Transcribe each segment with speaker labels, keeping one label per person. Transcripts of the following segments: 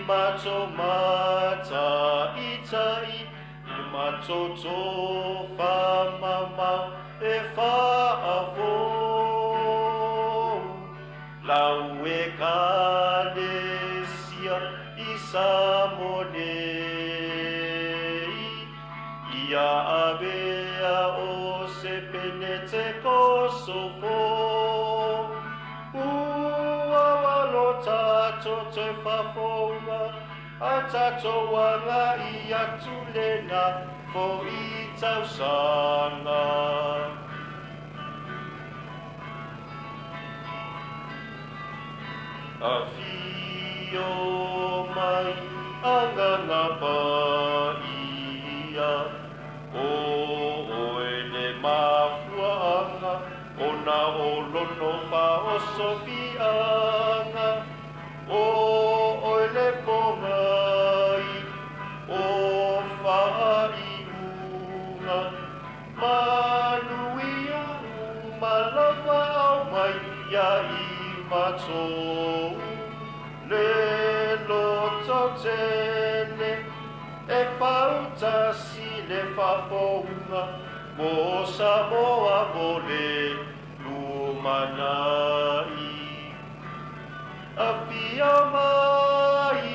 Speaker 1: matou mataitai i le matou tofamamao e faafou lau Ekalesia i Samoa nei, ia avea o se Penetekoso fou. Ua walo tatou te fafouga, a tatou agai atu lena foi tausaga. Afio mai Agaga Paia, o oe le mafuaaga ona o lono faaosofiaga, o oe le pogai o faaiuga, manuia uma lava aumai ia i matou le lototele e fautasi le faafouga mo Samoa mo le lumanai. Afio mai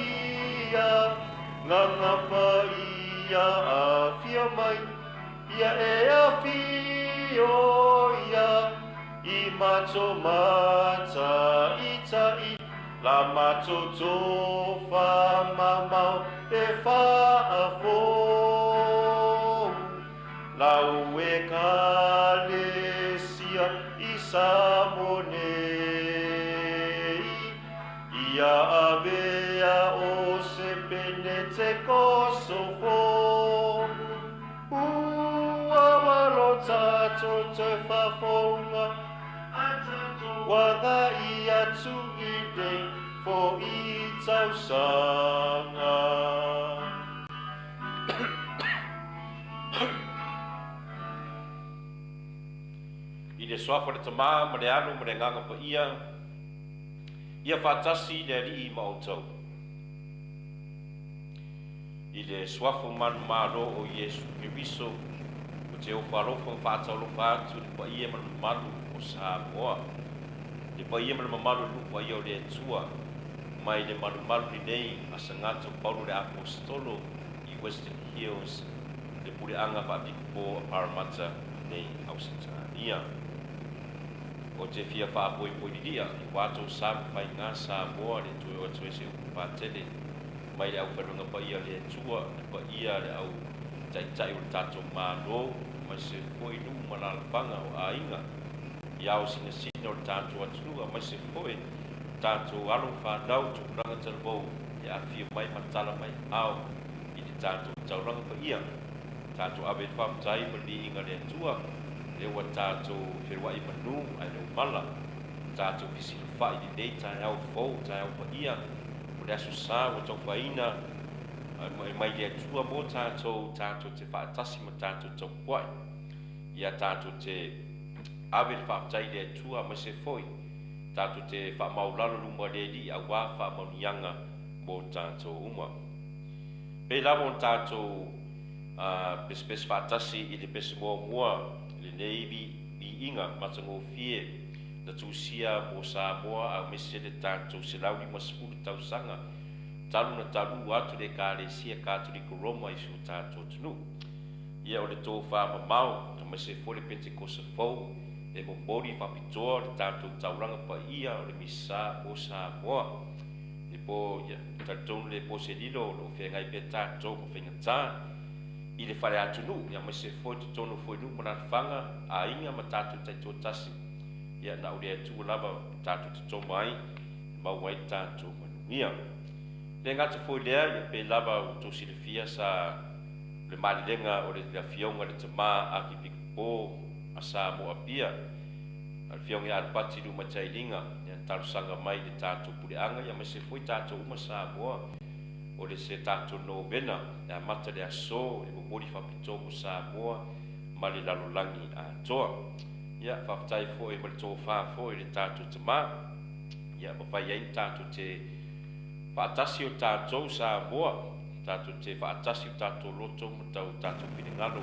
Speaker 1: Agaga Paia, afio mai ia e afio ia i matou mataitai la matou tofamamao e faafou lau Ekalesia i Samoa nei, ia avea o se Penetekoso fou. Ua walo tatou te fafouga, a tatou agai atu i nei foi tausaga.
Speaker 2: I le suafa o le Tamā ma le Alo ma le Agaga Paia, ia faatasi le Alii ma outou. I le suafa manumalo o Iesu Keriso, o te ofo alofa ma faataualofa atu i le paia ma le mamalu o Samoa, le paia ma le mamalu o le nuu paia o le Atua, mai le malumalu lenei a Sagata Paulo le Aposetolo i Western Hills, le puleaga faapikopo a Parramatta nei Ausetalia. O te fia faapoipoi lilia i uatou sa ma faiga Samoa le toe o atu ai se upu patele mai le aufailuega paia o le Atua, le paia le au taitai o le tatou Malo, mai se foi nuu ma alaalafaga o aiga i ao sinasina o le tatou atunuu, mai se foi tatou alo whanau tupulaga talavou e afifio mai ma tala mai ao i le tatou taulaga paia. Tatou ave le faafetai ma le viiga i le Atua, lea ua tatou feoai manu ae le o mala. Tatou fesilafai lenei taeao fou, taeao paia, o le aso sa ua taufaina mai le Atua mo tatou, tatou te faatasi ma tatou taupuai. Ia tatou te ave le faafetai i le Atua, ma se foi tatou te faamaulalo luma le Alii auā faamanuiaga mo tatou uma. Pei lava ona tatou pesepese faatasi i le pese muamua lenei viiga matagofie na tusia mo Samoa aemaise le tatou 150 tausaga talu na talu atu le Ekalesia Katoliko Roma i si o tatou atunuu. Ia o le tofamamao aemaise foi le Pentekosa fou e momoli faapitoa le tatou taulaga paia o le Misa mo Samoa. E po ia talitonu le po se lilo o lo o feagai pea tatou ma faigata i le fale atunuu, ia aemaise foi totonu foi nuu ma alaalafaga, aiga ma tatou taitoatasi. Ia na o le Atua lava tatou te toma ai e maua ai le tatou manuia. Le gata foi lea, ia pei lava ua outou silafia sa le malilega o le afioga i le Tamā Akipikupo a Samoa Apia, a le afioga ia Alapati Lumatailiga, ia talosaga mai i le tatou puleaga, ia aemaise foi tatou uma Samoa, o le se tatou novena e amata le aso e momoli faapitoa mo Samoa ma le lalolagi atoa. Ia faafetai foi ma le tofa foi i le tatou Tamā, ia mafai ai ona tatou te Faatasi o tatou Samoa, tatou te faatasi o tatou loto ma tau tatou finagalo.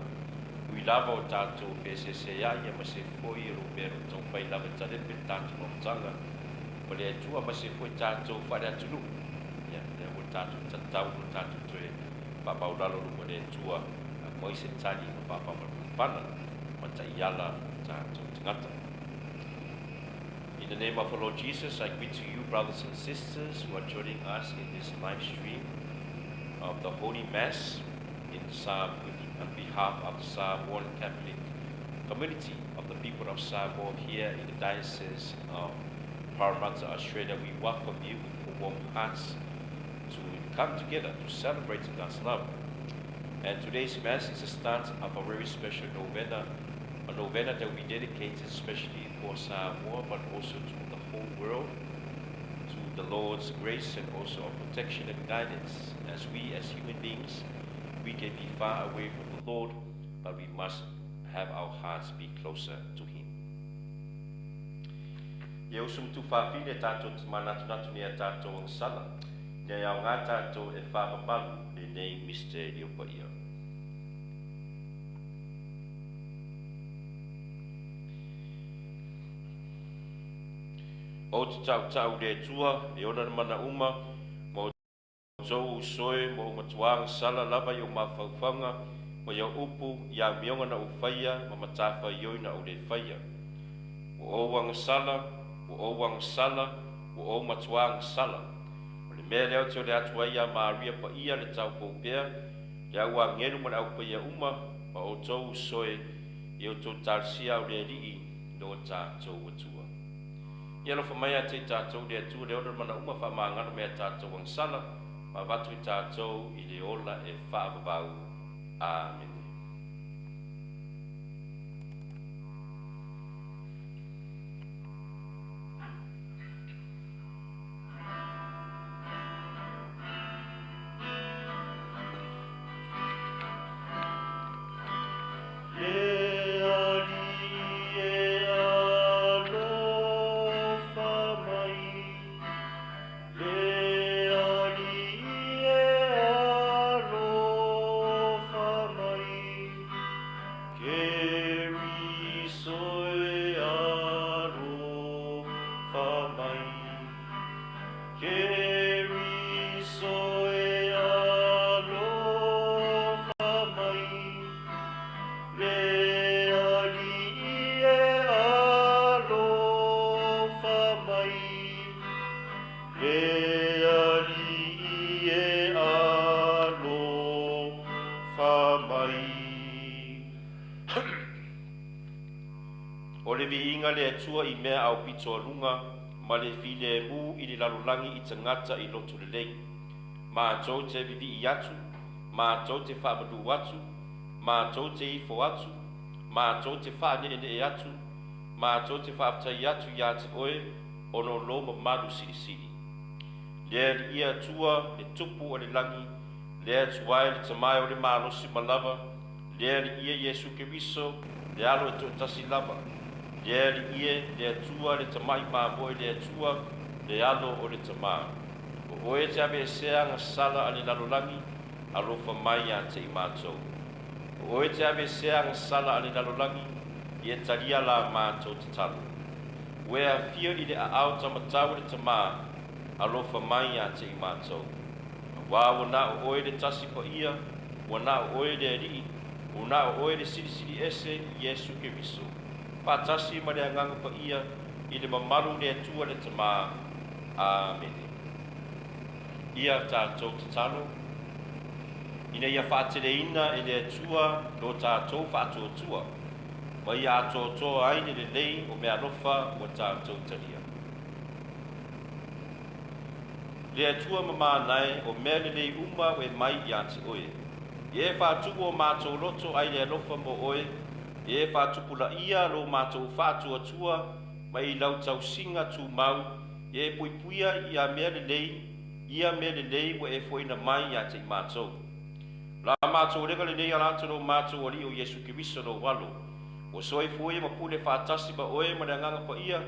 Speaker 2: Ui lava o tatou feeseeseai aemaise foi o lo mea o lo o taumafai lava e talepe le tatou amataga ma le Atua aemaise foi tatou faaleatunuu. Ia, lea ua tatou tatau ona tatou toe faamaulalo luma o le Atua, aumai se tali ma faapamapamapana ma taiala o tatou tagata. In the name of our Lord Jesus, I greet to you, brothers and sisters, who are joining us in this live stream of the Holy Mass in on behalf of the Samoan Catholic community of the people of Samoa here in the Diocese of Parramatta, Australia. We welcome you with warm hearts to come together to celebrate God's love. And today's Mass is the start of a very special novena, a novena that we dedicated especially for Samoa, but also to the whole world, to the Lord's grace and also our protection and guidance. As we, as human beings, we can be far away from the Lord, but we must have our hearts be closer to Him. Ia uso ma tuafafine tatou te manatunatu nei a tatou agasala, ina ia aogā tatou e faamamalu lenei misitelio paia. Ou te tautau i le Atua e ona le mana uma ma outou usoe ma ou matuā agasala lava i ou mafaufauga ma i au upu i amioga na ou faia ma matafaioi na ou le faia. Ua ou agasala, ua ou agasala, ua ou matuā agasala. O le mea lea ou te ole atu ai iā Maria Paia le taupou pea, le au agelu ma le au paia uma, ma outou usoe i outou talosia au le Alii lo tatou Atua. Ia alofa mai ia te i tatou le Atua le ona le mana uma faamagalo mai a tatou agasala ma avatu i tatou i le ola e faavavau. Amene.
Speaker 1: Le Alii e alofa mai, le Alii e alofa mai, Keriso e alofa mai, Keriso e alofa mai, le Alii e alofa mai, le Alii e alofa mai.
Speaker 2: O le viiga i le Atua i mea aupito aluga ma le filemu i le lalolagi i tagata i loto lelei. Matou te vivii atu, matou te faamalū atu, matou te ifo atu, matou te faaneenee atu, matou te faafetai atu iā te Oe ona o lou mamalu silisili. Le Alii Atua, le Tupu o le lagi, le Atua e le Tama e o le malosi ma lava, le Alii e Iesu Keriso, le Alo e toatasi lava, le Alii e le Atua, le Tama'i Mamoe le Atua, le Alo o le Tamā. O Oe e te aveesea agasala a le lalolagi, alofa mai ia te i matou. O Oe e te aveesea agasala a le lalolagi, ia talia la matou tatalo. Ua e afio i le aao taumatau o le Tamā, alofa mai ia te i matou. Auā ua na o Oe le Tasi Paia, ua na o Oe le Alii, ua na o Oe le Silisili Ese, Iesu Keriso, faatasi ma le Agaga Paia i le mamalu o le Atua le Tamā. Amene. Ia tatou tatalo, ina ia faateleina e le Atua lo tatou faatuatua, ma ia atoatoa ai le lelei o meaalofa ua tatou talia. Le Atua mamana e, o mea lelei uma ua e mai iā te Oe. Ia e faatumu o matou loto ai le alofa mo Oe, ia e faatupulaia lo matou faatuatua mai i lau tausiga tumau, ia e puipuia ia mea lelei, ia mea lelei ua e foaina mai ia te i matou. O la matou olega lenei ala atu lo matou Alii o Iesu Keriso lou Alo, ua soifua ia ma pule faatasi ma Oe ma le Agaga Paia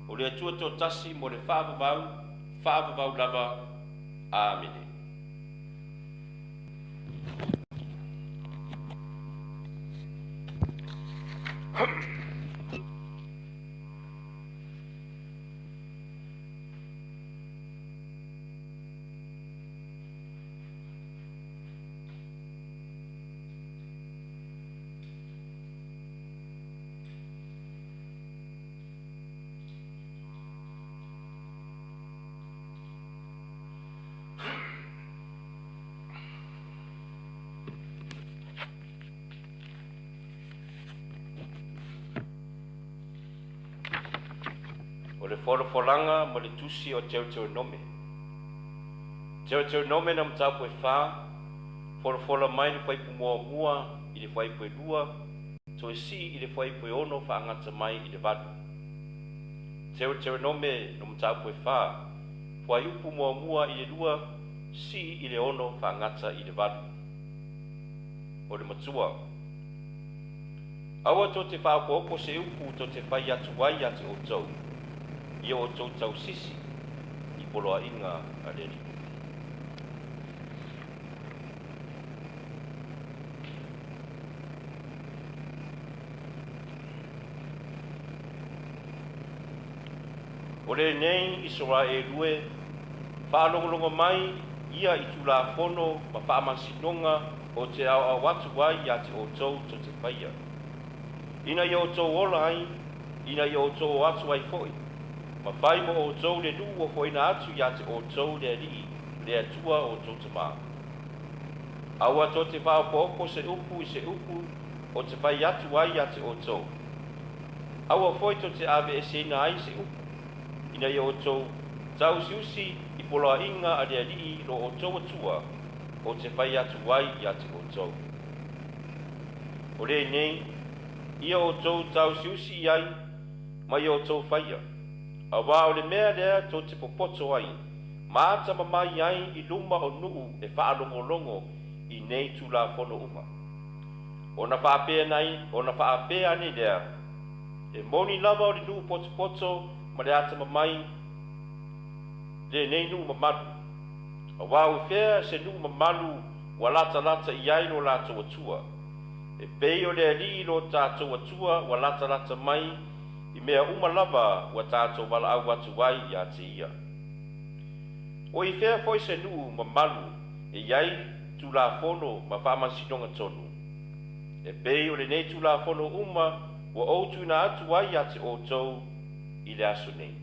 Speaker 2: o le Atua toatasi mo le faavavau, faavavau lava. Amene. O le folafolaga ma le tusi o Teuteronome. Teuteronome na mataupu e 4, folafola mai le fuaiupu muamua i le fuaiupu e 2, toe sii i le fuaiupu e 6 faagata mai i le 8. Teuteronome no mataupu e 4, fuaiupu muamua i le 2, sii i le 6 faagata i le 8. O le matua. Aua to te whaopo se upu to te whai atu ai ate o tau. Ia o tau tau sisi i poloa inga a le Alii. O le nei Israelue, whaalongolongo mai ia i tulafono ma whaamansinonga o te au au atu ai ia te o tau to te whaia. Ina ia o tau ola ai, ina ia o tau atu ai foi. Ma whai mo o tau le nuu o foina atu ia te o tau le alii, le atua o tau tamā. Aua tō te whaopooko se upu i se upu o te whai atu ai ia te o tau. Aua foi tō te ave e seina ai se upu, ina ia o tau tausiusi i poloa inga a le alii lo o tau atua o te whai atu ai ia te o tau. O le nei, ia o tau tausiusi i ai, mai o tau whaia. A wā o le mea lea tō te popoto ai, māta mamai ai i luma o nuu e whaalongolongo i nei tulafono uma. Ona whaapea nei, ona whaapea ane lea, e moni lava o le nuu potopoto ma le ata mamai le nei nuu mamalu. A wā o whea se nuu mamalu wa lata lata i ai lo lātou atua. E pei o le alii lo tātou atua wa lata lata mai i mea uma lava ua tātou wala au atu ai ia te ia. O i whea foi se nuu mamalu e iai tulafono ma whaamansinonga tonu. E pei o le nei tulafono uma ua outuina atu ai ia te outou i le aso nei.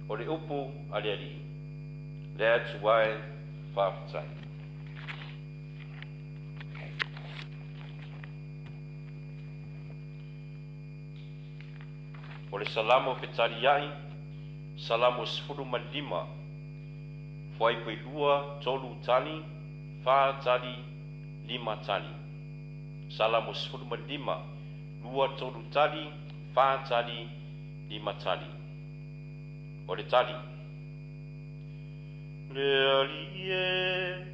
Speaker 2: O le upu a le Alii, le atu ai whaafatai. O le salamo fetaliai, salamo 15, fuaipu e 2, 3 tali, 4 tali, 5 tali. Salamo 15, 2, 3 tali, 4 tali, 5 tali. O le tali. Le Alii e,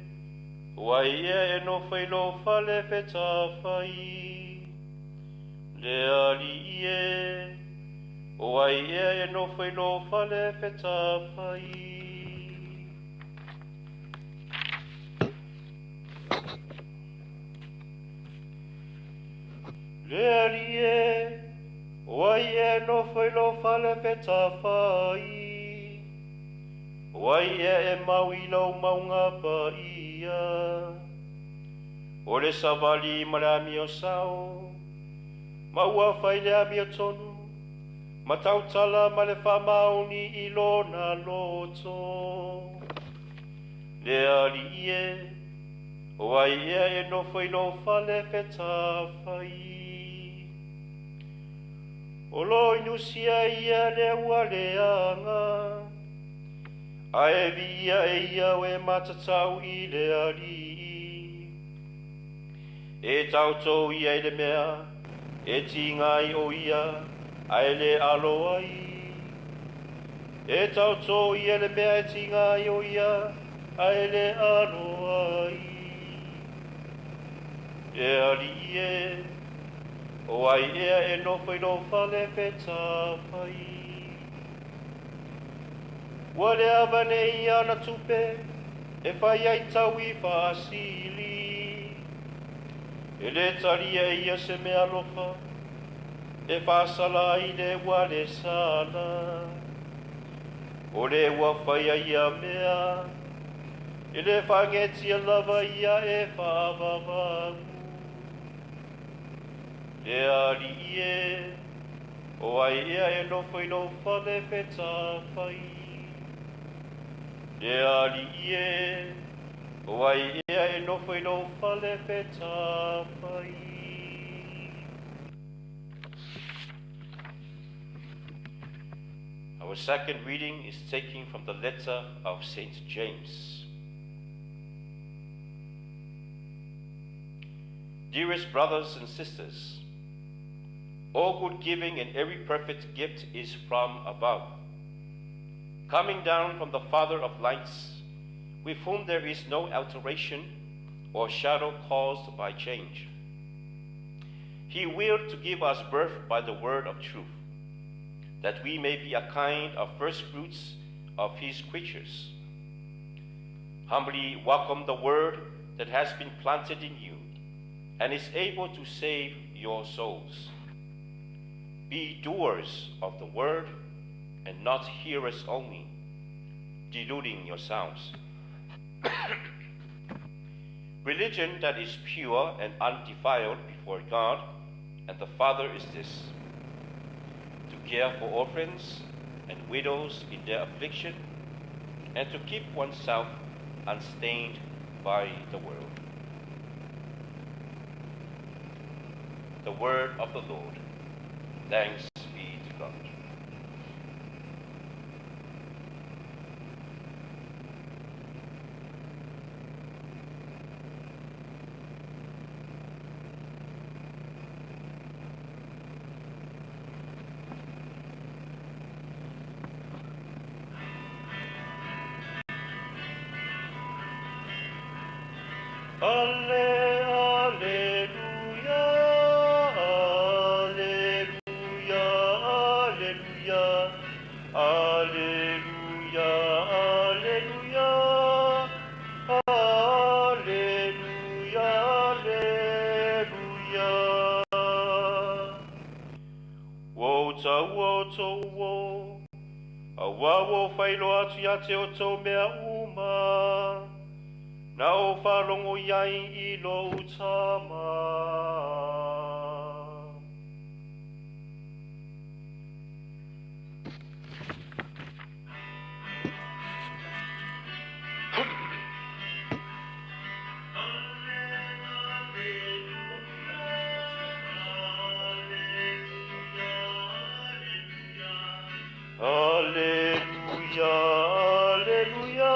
Speaker 2: o ai ea e nofo i lo fale fetafai. Le Alii e, o ai ea e nofo i lo fale fetafai. Le Alii e, o ai ea e nofo i lo fale fetafai. O ai ea e mau i lau maunga pa ia. O le savali ma le amio sao, ma ua whai le amio tonu, ma tautala ma le whamaoni i lona loto. Le Alii e, o ai ea e nofo i lo fale fetafai. O lo inusia ia le ua leanga, a e via e ia o e matatau i le Alii. E tautou ia i le mea, e tingai o ia, a e le alo ai. E tautou ia le mea e tingai o ia, a e le alo ai. E Alii e, o ai ea e nofo i lo fale fetafai.
Speaker 1: Ua le avane ia na tupe e fai ai taui faasili. E le talia e ia se mea alofa e faasala ai le ua le sala. O le ua faia ia mea e le faagetia lava ia e faavavau. Le Alii e, o ai ea e nofo i lou fale fetafai. Le Alii e, o ai ea e nofo i lou fale fetafai.
Speaker 2: Our second reading is taken from the letter of St. James. Dearest brothers and sisters, all good giving and every perfect gift is from above, coming down from the Father of lights, with whom there is no alteration or shadow caused by change. He willed to give us birth by the word of truth, that we may be a kind of first fruits of his creatures. Humbly welcome the word that has been planted in you and is able to save your souls. Be doers of the word and not hearers only, deluding yourselves. Religion that is pure and undefiled before God and the Father is this: to care for orphans and widows in their affliction, and to keep oneself unstained by the world. The word of the Lord. Thanks be to God.
Speaker 1: Ale, aleluia, aleluia, aleluia, aleluia, aleluia, aleluia, aleluia. Ua ou taua outou uō, auā ua ou faailoa atu iā te outou mea uma na ou faalogo i ai i lo'u Tama. Aleluia, aleluia,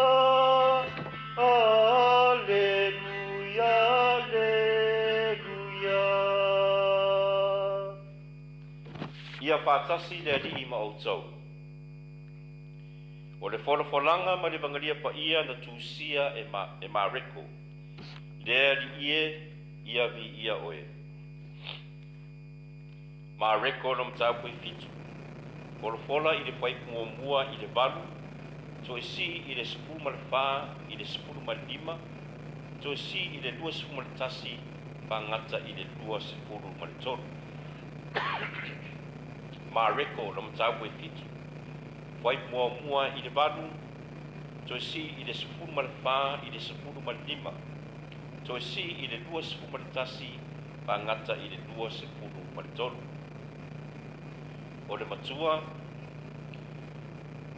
Speaker 1: aleluia, aleluia.
Speaker 2: Ia faatasi le Alii ma outou. O le folafolaga mai le Evagalia Paia na tusia e, Ma, e Mareko. Le Alii e, ia viia oe. Mareko le mataupu e 7. Folafola i le fuaiupu muamua i le 8, toe sii i le 14 i le 15, toe sii i le 21 faagata i le 23. Mareko le mataupu e 7. Fuaiupu muamua i le 8, toe sii i le 14 i le 15, toe sii i le 21 faagata i le 23. O le Matua,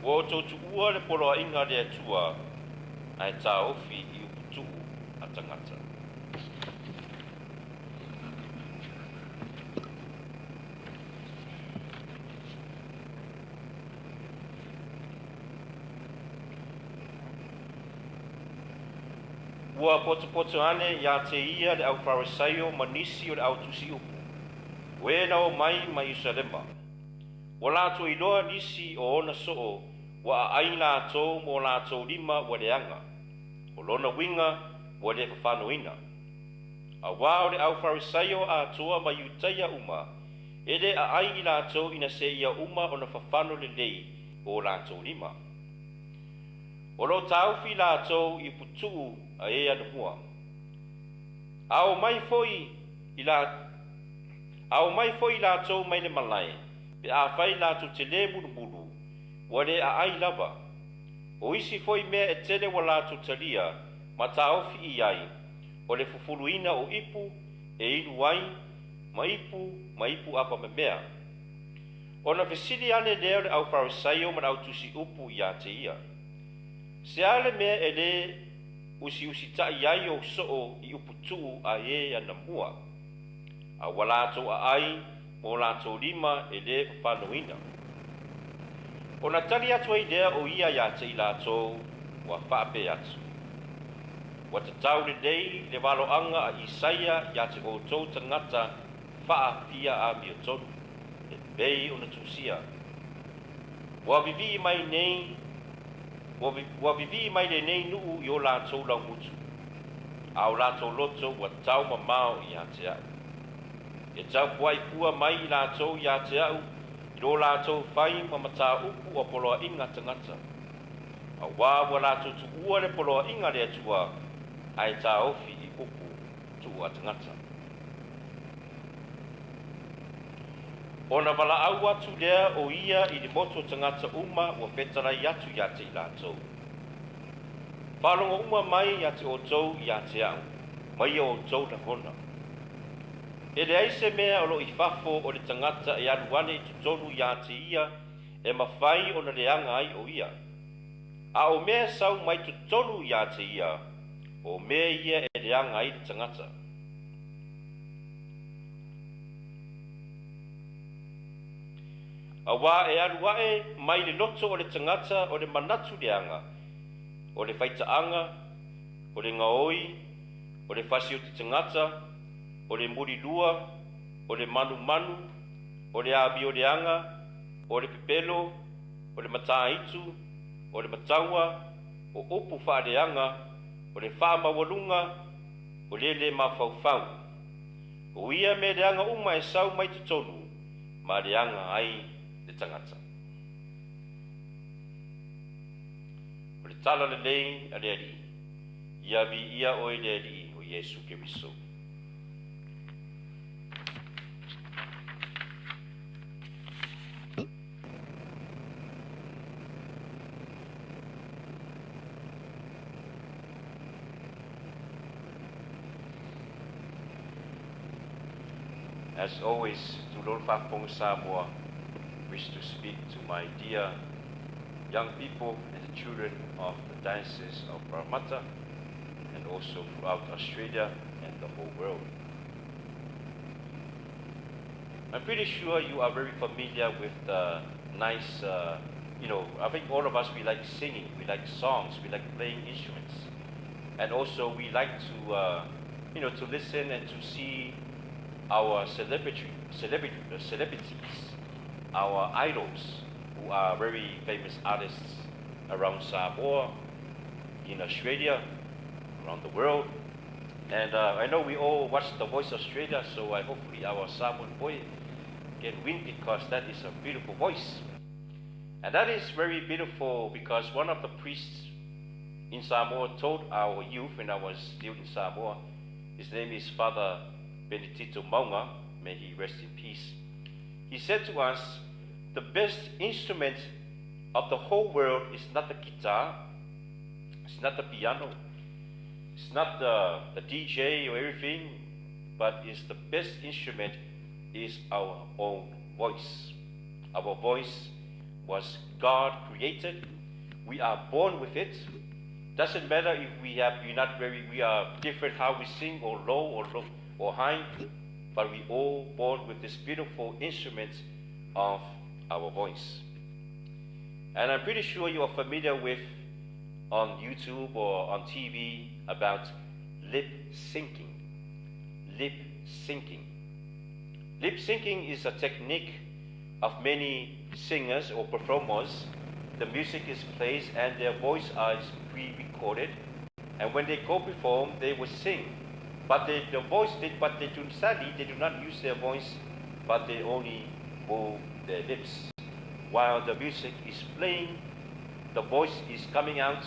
Speaker 2: ua outou tuua le poloaiga a le Atua ae taofi i uputuu a tagata. Ua potopoto ane iā te ia le aufarisaio ma nisi o le autusiupu, o e na omai mai Ierusalema. Ua latou iloa nisi o ona soo ua aai latou ma o latou lima ua leaga, o lona uiga ua le fafanoina. Auā o le aufarisaio atoa ma Iutaia uma, e le aai i latou ina seia uma ona fafano lelei o latou lima. O lo o taofi latou i uputuu a e anamua. A omai foi i la a omai foi latou mai le malae, pe afai latou te le mulumulu, ua le aai lava. O isi foi mea e tele ua latou talia ma taofi i ai, o le fufuluina o ipu e inu ai, ma ipu ma ipu apamemea. Ona fesili ane lea o le au Farisaio ma le au tusiupu iā te ia, Se a le mea e lē usiusitaʻi ai ou soo i uputuu a e anamua, a ua latou aai ma o latou lima e lē fafanoina? Ona tali atu ai lea o ia iā te i latou ua faapea atu, Ua tatau lelei le valoaga a Isaia iā te outou tagata faafia amiotonu, e pei ona tusia, Ua vivii mai nei ua vivii mai lenei nuu i o latou laumutu, a o latou loto ua taumamao iā te aʻu. E taupuaʻi fua mai i latou iā te aʻu i lo latou fai ma matāupu o poloaiga tagata. Auā ua latou tuua le poloaiga a le Atua ae taofi i upu tuu a tagata. Ona valaau atu lea o ia i le motu o tagata uma ua fetalai atu iā te i latou, Faalogo uma mai ia te outou iā te aʻu, ma ia outou lagona. E leai se mea o loo i fafo o le tagata e alu ane i totonu iā te ia e mafai ona leaga ai o ia. A o mea sau mai totonu iā te ia, o mea ia e leaga ai le tagata. Auā e alu aʻe mai le loto o le tagata o le manatu leaga, o le faitaaga, o le gaoi, o le fasioti tagata, o le mulilua, o le manumanu, o le amioleaga, o le pepelo, o le matāitu, o le mataua, o upu faaleaga, o le faamaualuga, o le lē mafaufau. O ia mea leaga uma e sau mai totonu ma leaga ai le tagata. O le tala lelei a le Alii, ia viia oe le Alii o Iesu Keriso. As always, tulou le faafofoga Samoa, wish to speak to my dear young people and the children of the Diocese of Parramatta and also throughout Australia and the whole world. I'm pretty sure you are very familiar with the nice, I think all of us, we like singing, we like songs, we like playing instruments. And also we like to listen and to see our celebrities, our idols, who are very famous artists around Samoa, in Australia, around the world. And I know we all watch The Voice Australia, so I hopefully our Samoan boy can win because that is a beautiful voice. And that is very beautiful because one of the priests in Samoa told our youth when I was still in Samoa, his name is Father Benedicto Maunga, may he rest in peace. He said to us, the best instrument of the whole world is not the guitar, it's not the piano, it's not the DJ or everything, but it's the best instrument is our own voice. Our voice was God created. We are born with it. Doesn't matter if we have we're not very we are different how we sing or low or high, but we all born with this beautiful instrument of our voice. And I'm pretty sure you are familiar with on YouTube or on TV about lip syncing. Lip syncing. Lip syncing is a technique of many singers or performers. The music is played and their voice is pre-recorded. And when they go perform, they will sing. But they, the voice, they, but they do sadly they do not use their voice, but they only move their lips. While the music is playing, the voice is coming out,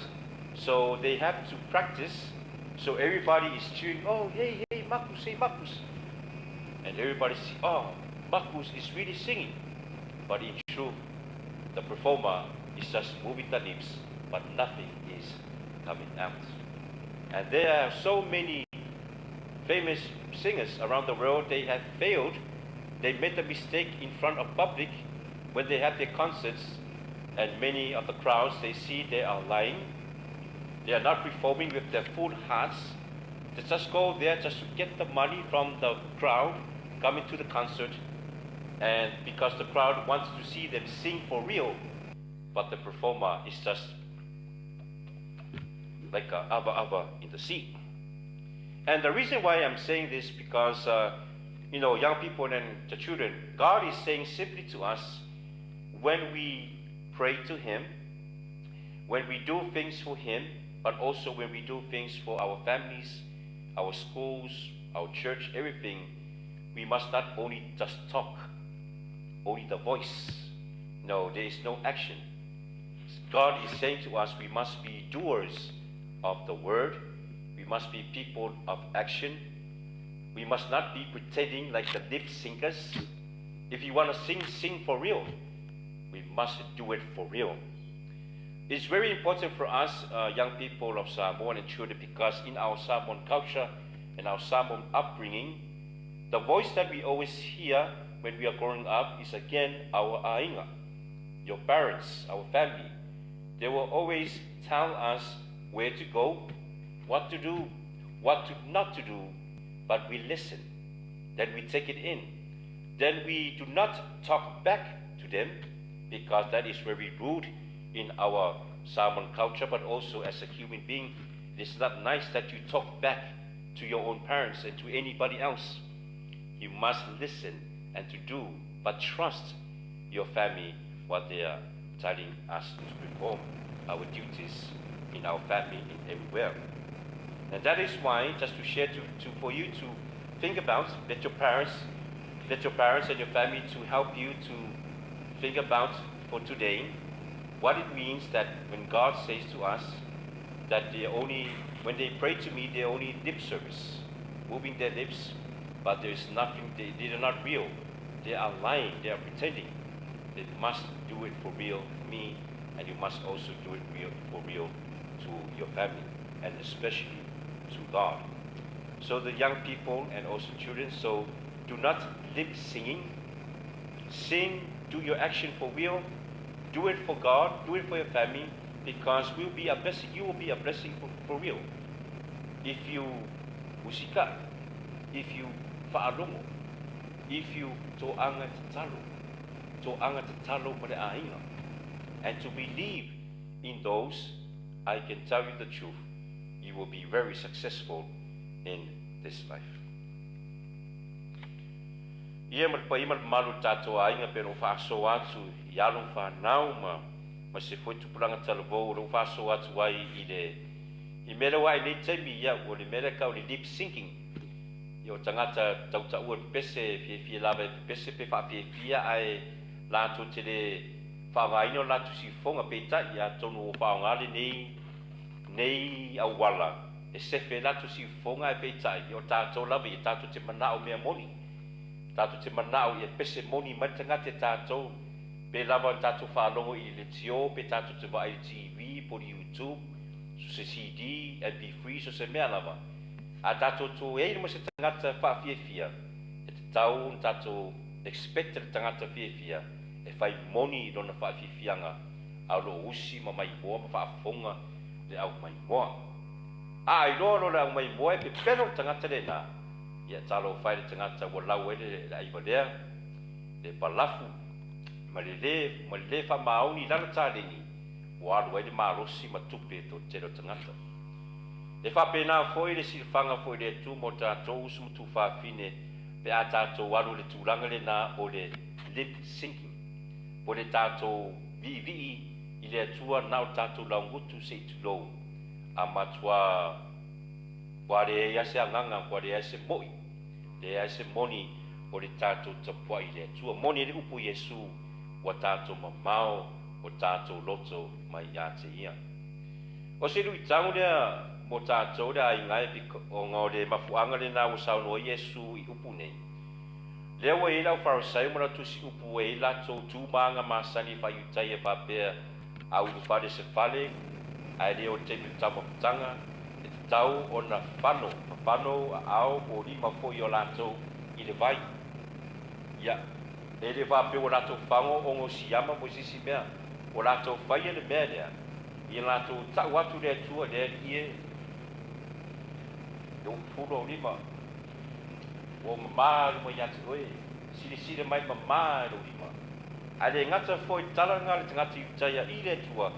Speaker 2: So they have to practice. So everybody is cheering, oh, hey, hey, Makus, hey, Makus. And everybody see, oh, Makus is really singing. But in truth, the performer is just moving the lips, but nothing is coming out. And there are so many famous singers around the world, they have failed. They made the mistake in front of public when they have their concerts, and many of the crowds, they see they are lying. They are not performing with their full hearts. They just go there just to get the money from the crowd coming to the concert, and because the crowd wants to see them sing for real, but the performer is just like a ava ava in the sea. And the reason why I'm saying this because, young people and the children, God is saying simply to us, when we pray to Him, when we do things for Him, but also when we do things for our families, our schools, our church, everything, we must not only just talk, only the voice. No, there is no action. God is saying to us, we must be doers of the word. We must be people of action. We must not be pretending like the lip syncers. If you want to sing, sing for real. We must do it for real. It's very important for us, young people of Samoan and children, because in our Samoan culture and our Samoan upbringing, the voice that we always hear when we are growing up is again our aiga, your parents, our family. They will always tell us where to go, what to do, what to not to do, but we listen. Then we take it in. Then we do not talk back to them, because that is very rude in our Samoan culture, but also as a human being, it is not nice that you talk back to your own parents and to anybody else. You must listen and to do, but trust your family what they are telling us to perform our duties in our family in everywhere. And that is why, just to share for you to think about, let your parents and your family to help you to think about for today what it means that when God says to us that they only, when they pray to me, they only lip service, moving their lips, but there is nothing, they are not real. They are lying, they are pretending. They must do it for real to me, and you must also do it real for real to your family, and especially to God. So the young people and also children, so do not lip singing. Sing, do your action for real, do it for God, do it for your family, because we'll be a blessing, you will be a blessing for real. If you usika, if you fa'alongo, if you to'anga tatalo ma le aiga, and to believe in those, I can tell you the truth, you will be very successful in this life. Ia ma le paia ma le mamalu o tatou aiga pe lou faasoa atu i alo ma fanau ma se foi tupulaga talavou o lou faasoa atu ai i le i mea lea ua ae nei taimi ia ua le mea lea kau le lip syncing. Ia o tagata tautaua le pepese fiafia lava e pepese pe faafiafia ae latou te le faaaogaina o latou siufofoga peitai atonu ua faaaoga lenei nei auala e sefe latou siufofoga ae peitai ia o tatou lava ia tatou te manao mea moni. Tatou te manao ia pese moni mai le tagata e tatou pe lava tatou faalogo i le tio pe tatou te vaai i le TV po le YouTube so se CD, MP3 so se mea lava. A tatou toei ma se tagata faafiafia e tatau ona tatou expect le tagata fiafia e fai moni i lona faafiafiaga a o loo usi ma maimoa ma faafofoga le au maimoa. A iloa loa le au maimoa e pepelo le tagata lena, ia talofa e le tagata ua lau ai le aivalea, le palafu, ma le lē faamaoni i lana taleni, ua alu ai le malosi ma tupe toatele o tagata. E faapena foi le silafaga foi le Atua mo tatou uso ma tufafine pe a tatou alu i le tulaga lena o le lip syncing, po le tatou viivii i le Atua na o le tatou laugutu se i tulou, a matuā ua leai lava se agaga, ua leai se mo'i, leai se moni o le tatou tapuai i le Atua. Moni ai le upu Iesu, ua tatou mamao o tatou loto mai ia te ia. O se luitago lea mo tatou le aiga e ona o le mafuaaga lenā ua saunoa ai Iesu i upu nei. Lea ua i ai le aufarasaio ma le autusiupu ua i ai latou tu ma aga masani e faaiutaia faapea a ulufale se fale ae le o le taimi o le taumafataga e tatau ona fafano, fafano aao po o lima foi o latou i le vai. Ia, e le faapea ua latou fago ona o siama mo se isi mea, ua latou faia le mea lea, ia latou tau atu le Atua i le Alii e, e upu au lima, ua mamā luma ia te oe, silasila mai mamā e lou lima. Ae le gata foi i tala lena a le tagata Iutaia i le Atua,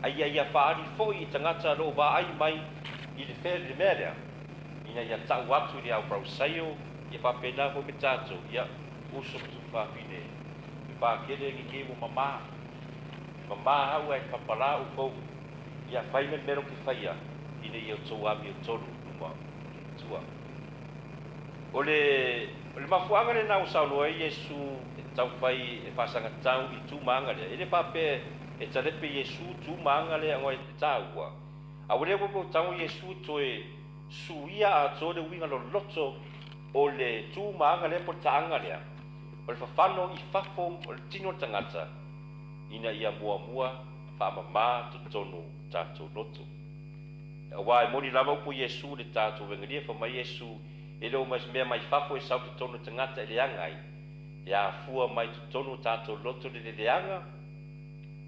Speaker 2: a ia ia faaali foi i tagata o lo o vaai mai i le fea le mea lea, ina ia tau atu i le aufarasaio, ia faapena foi me tatou, ia uso ma tuafafine, e pakele lenei ua mamā. Mamā au ae papalā outou, ia fai mai le mea lea ou te faia, ina ia outou amiotonu i luma o le Atua. O le mafuaaga lenā ua saunoa ai Iesu e taumafai e faasagatau i le tumaga lea. E le faapea e talepe Iesu tumaga lea ona e taua, a ua le ua tago Iesu toe suia atoa le uiga loloto o le tumaga lea po o le taaga lea, o le fafano i fafo o le tino o le tagata, ina ia muamua faamamā totonu tatou loto. Auā e moni lava upu Iesu i le tatou egalia, fai mai Iesu, e le o mea mai fafo e sau totonu o le tagata e leaga ai, e afua mai totonu o tatou loto le leleaga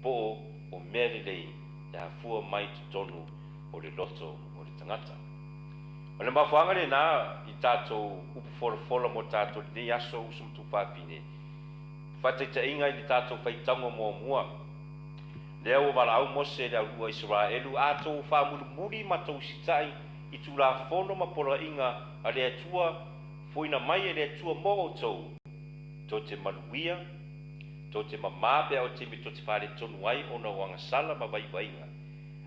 Speaker 2: po o mea lelei e afua mai totonu o le loto o le tagata. O le mafuaaga lenā i tatou upu folafola mo tatou lenei aso uso ma tuafafine, faataitaiga i le tatou faitauga muamua, lea ua valaau Mose i le aulua Isaraelu, a tou faamulimuli ma tou usitai i tulafono ma poloaiga a le Atua, foina mai e le Atua mo outou, tou te manuia, tou te mamā pe a o taimi tou te faaletonu ai ona o agasala ma vaivaiga.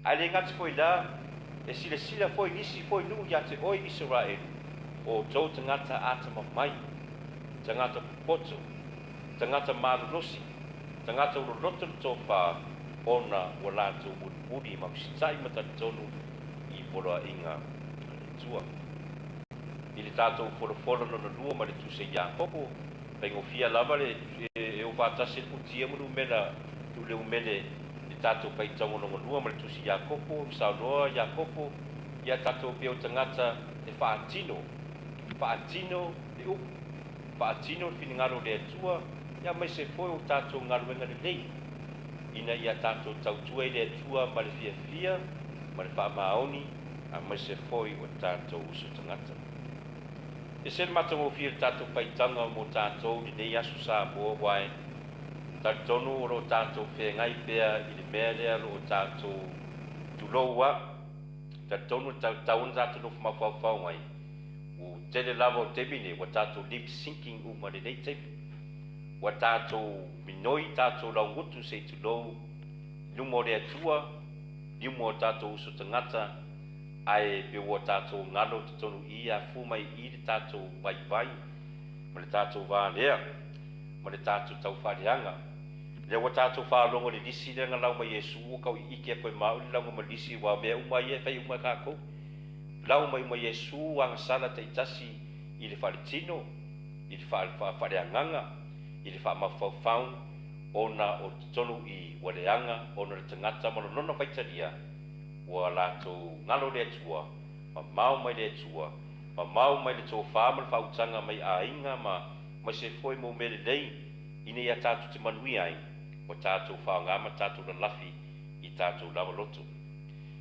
Speaker 2: Ae le gata foi la, e silasila foi nisi foi nuu ia te oe Isaraelu, o outou tagata atamamai, tagata popoto, tagata malolosi, tagata ua loloto le tofā, ona ua latou mulimuli ma usitai ma talitonu i poloaiga a le Atua. I le tatou folafola lona lua ma le tusi a Iakopo, faigofie lava le e o faatasi le futia ma le umela le umele le tatou faitauga lona lua ma le tusi Iakopo, saunoa Iakopo ia tatou pea o tagata e faatino, faatino le upu, faatino le finagalo o le Atua, ia aemaise foi o tatou galuega lelei, ina ia tatou tautua i le Atua ma le fiafia ma le faamaoni, aemaise foi o tatou uso tagata. E se le matagofie le tatou faitaga mo tatou lenei aso Samoa, uae talitonu o lo o tatou feagai pea i le mea lea o lo o tatou tulou a. Talitonu le tautau ona tatou nofo mafaufau ai, ua tele lava o taimi nei ua tatou lip syncing uma lenei taimi. Ua tatou minoi tatou laugutu se i tulou luma o le Atua, luma o tatou uso tagata, ae pe ua tatou galo totonu i afua mai i le tatou vaivai ma le tatou valea ma le tatou taufaaleaga. Lea ua tatou faalogo i le lisi lea na lau mai Iesu, ua tau iiki atu e maau le lauga ma le lisi, ua mea uma ia e fai uma e tatou. Lau mai uma Iesu agasala taitasi i le faaletino, i le faaleagaga, i le faamafaufau, ona o totonu i ua leaga, ona o le tagata ma lona faitalia, ua latou galo le Atua, mamao mai le Atua, mamao mai le tofā ma le faautaga mai aiga ma se foi mo mea lelei, ina ia tatou te manuia ai, ua tatou faaaoga ma tatou lalafi i tatou lava loto.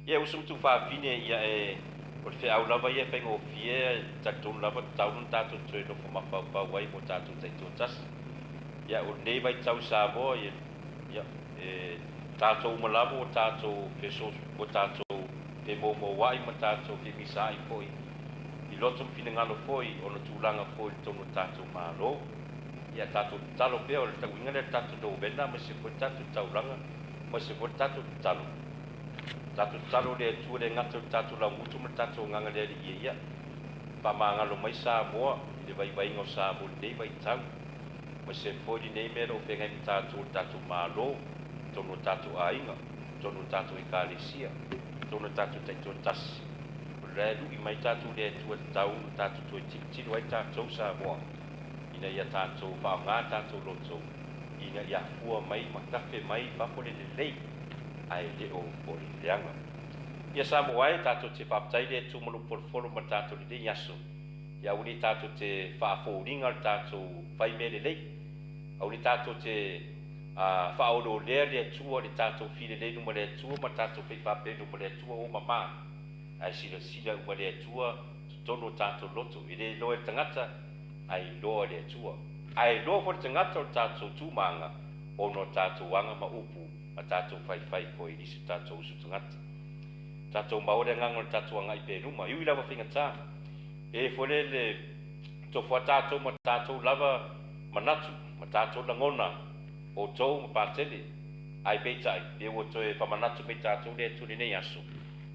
Speaker 2: Ia uso ma tuafafine, ia e o le feau lava ia e faigofie, talitonu lava tatau ona tatou toe nofo mafaufau ai mo tatou taitoatasi. Ia o lenei vaitau i Samoa, ia e tatou uma lava ua tatou feso, ua tatou femoumouai ma tatou femisaai foi i loto ma finagalo foi ona tulaga foi i totonu o tatou Malo. Ia tatou tatalo pea, o le tauiga lea le tatou novena, ma se foi le tatou taulaga, ma se foi le tatou tatalo. Tatou tatalo le Atua le gata o le tatou laugutu ma le tatou agaga le Alii ia faamagalo mai Samoa i le vaivaiga o Samoa lenei vaitau, ma se foi lenei mea o lo o feagai ma tatou le tatou Malo, totonu o tatou aiga, totonu o tatou ekalesia, Totonu o tatou taitoatasi, o le la e lu'i mai tatou i le Atua e tatau ona tatou toe tilotilo ai tatou Samoa, ina ia tatou faaaoga tatou loto ina ia afua mai ma tafe mai fafo le lelei ae le o o le leaga. Ia Samoa e, tatou te faafetai le Atua ma lou folofolo ma le tatou lenei aso, ia aua ne i tatou te faafoliga le tatou fai mea lelei, aua ne i tatou te faaoloolea le Atua i le tatou filelei luma o le Atua ma le tatou faifaapea luma o le Atua ua mama, ae silasila uma le Atua totonu o tatou loto. E le iloa e le tagata, ae iloa e le Atua. Ae iloa foi le tagata o le tatou tumaga ona o tatou aga ma upu ma tatou faifai foi i nisi o tatou uso tagata. Tatou maua le agaga o le tatou agai pea i luma, e ui lava faigata. E foi le le tofu a tatou ma tatou lava manatu ma tatou lagona, outou ma Patele, ae peitai, pe ua toe famanatu mai tatou le Atua i lenei aso,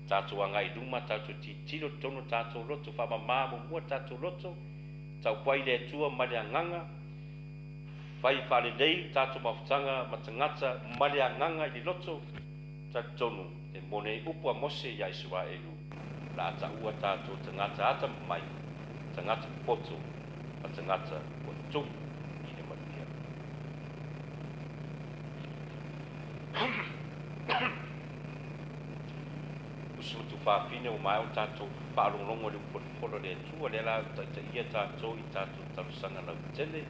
Speaker 2: tatou agai i luma, tatou tilotilo i totonu o tatou loto, faamama muamua tatou loto, taupai le Atua ma le agaga, fai faalelei tatou mafutaga ma tagata ma le agaga i le loto, talitonu e moni ai upu a Mose ia Isaraelu, o le a taua tatou tagata atamamai, tagata popoto ma tagata ua tumu i le manuia. Usi ma tufafine ua maea ona tatou faalogologo i le upu a le Fola o le Atua, lea la ua taitaia tatou i tatou talosaga lautele.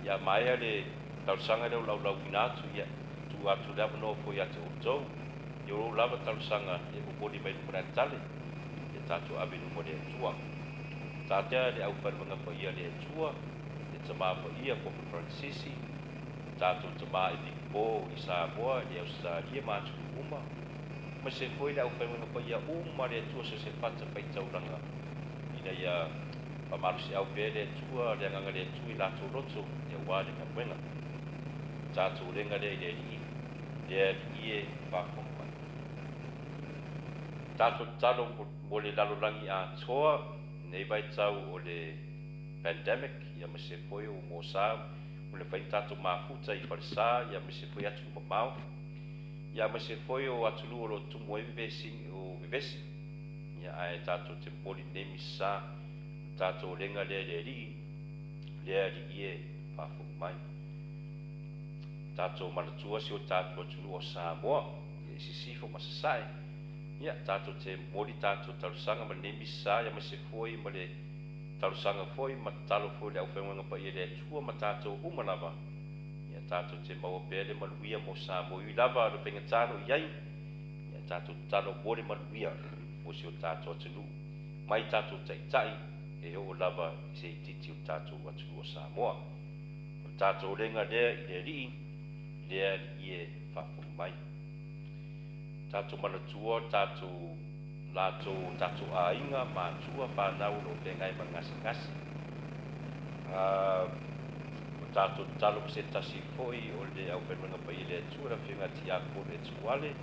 Speaker 2: Ia maea le talosaga lea o laulauina atu, ia tuu atu le avanoa foi ia te outou i o lou lava talosaga e momoli mai luma o le aletale, ia tatou ave i luma o le Atua. Tatea le aufaigaluega paia a le Atua, le Tama Paia Pope Faransisi, tatou Tama Epikopo i Samoa, i Ausetalia ma atunuu uma, aemaise foi le aufaigaluega paia uma a le Atua so o se fatafaitaulaga, ina ia faamalosiau pea le Atua, le agaga le Atua i latou loto, aua le galuega. Tatou lega lea i le Alii, le Alii e, faafofoga mai. Tatou tatalo mo le lalolagi atoa i lenei vaitau o le pandemic, ia aemaise foi o mosa ua le mafai ona tatou mafuta i falesa, ia aemaise foi atunuu mamao, ia aemaise foi o atunuu o lo o tumu ai vevesi, o vevesi. Ia ae tatou te momoli lenei misa, o tatou lega lea i le Alii, le Alii e, faafofoga mai. Tatou manatua si o tatou atunuu o Samoa, ia i sisifo ma sasae. Ia tatou te momoli tatou talosaga ma lenei misa, ia aemaise foi ma le talosaga foi ma tatalo foi i le aufaigaluega paia i le Atua ma tatou uma lava, ia tatou te maua pea le manuia mo Samoa, e ui lava le faigata o lo o i ai, ia tatou tatalo mo le manuia mo si o tatou atunuu, mai tatou taitai e oo lava i se itiiti o le tatou atunuu o Samoa. O le tatou lega lea i le Alii, le Alii e, faafofoga mai. Tatou manatua tatou latou o tatou aiga, matua, fanau o lo o feagai ma le gasegase. O tatou tatalo ma se tasi foi o le aufaigaluega paia i le Atua, le Afioga ia Tiakono Etuale,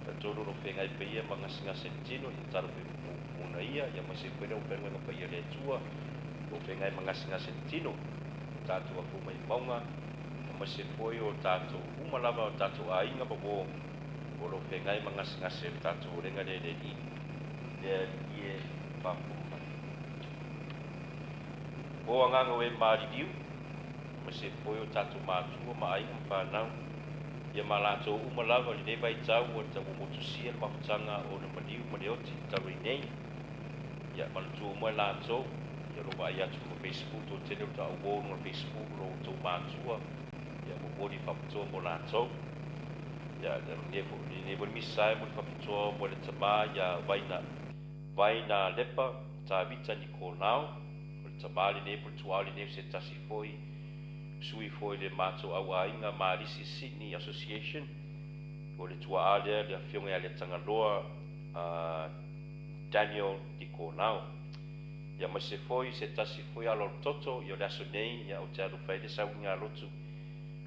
Speaker 2: talitonu o lo o feagai paia ma gasegase i le tino, ia tatalo foi mona ia, ia aemaise foi le aufaigaluega paia i le Atua o lo o feagai ma gasegase i le tino. Tatou afua mai mauga, aemaise foi o tatou uma lava o tatou aiga ma uo o lo o feagai ma gasegase, le tatou lega lea i le Alii, le Alii e, faafofoga mai. O agaga o e maliliu, aemaise foi o tatou matua ma aiga ma fanau, ia ma latou uma lava i lenei vaitau ua motusia le mafutaga o le maliu ma le oti talu ai nei. Ia manatua uma i latou, ia lo vaai atu ma Facebook, toatele o taauo luga o le Facebook o lo outou matua, ia momoli faapitoa mo latou. Ia lenei foi misa e momoli faapitoa mo le tama ia Vaina, Vaina Lepa Tavita Nikolao, o le tama lenei po o le tuaa lenei o se tasi foi sui foi le matou auaiga Malisi Sydney Association, o le tuaa lea le afioga ia Letagaloa Daniel Nikolao. Ia aemaise foi se tasi foi alo o le toto, ia o le aso nei, ia ou te alofa ai le sauiga lotu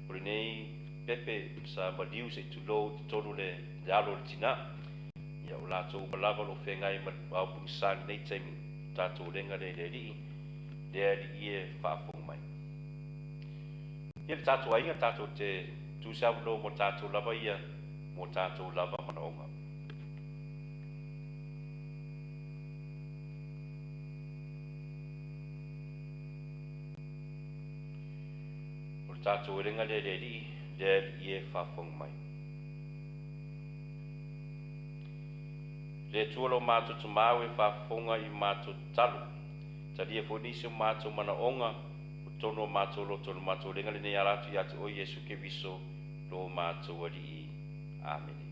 Speaker 2: o lenei pepe sa maliu se i tulou i totonu le alo o le tina. Ia o latou uma lava o lo o feagai ma le aupugisa i lenei taimi, tatou lega lea i le Alii, le Alii e, faafofoga mai. Ia le tatou aiga, tatou te tuu se avanoa mo tatou lava ia, mo tatou lava manaoga. Tatou elega lea le Alii, le Alii e faafofoga mai. Le Atua lo matou tamau e faafofoga i matou tatalo. Talia foi nisi o matou manaoga o totonu o matou loto o le matou lega lenei ala atu ia te oe Iesu Keriso lo matou Alii. Amene.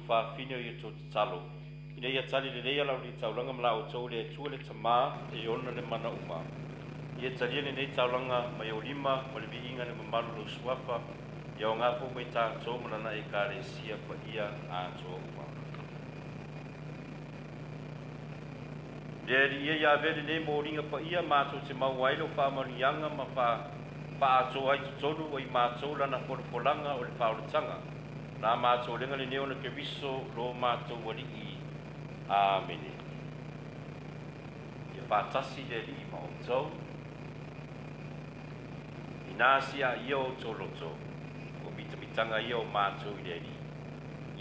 Speaker 2: Fafine o ia tō tatalo. Ina ia tali lelei ala o le taulaga ma la outou le Atua le Tamā e ona le mana uma. Ia talia lenei taulaga mai o lima ma le viiga le mamalu lou suafa ia o ngā fou mai tātou ma lana ekalesia paia atoa uma. Le Alii ia ia avea lenei moliga paia matou te maua ai lou faamanuiaga ma faaatoa ai totonu o i matou lana folafolaga o le faaolataga. La mātou lenga le neo na Keriso lo mātou Alii. Amene. Ia whātasi le Alii ma outou. Ina sia ia o tō loto, o mitamitanga ia o mātou i le Alii.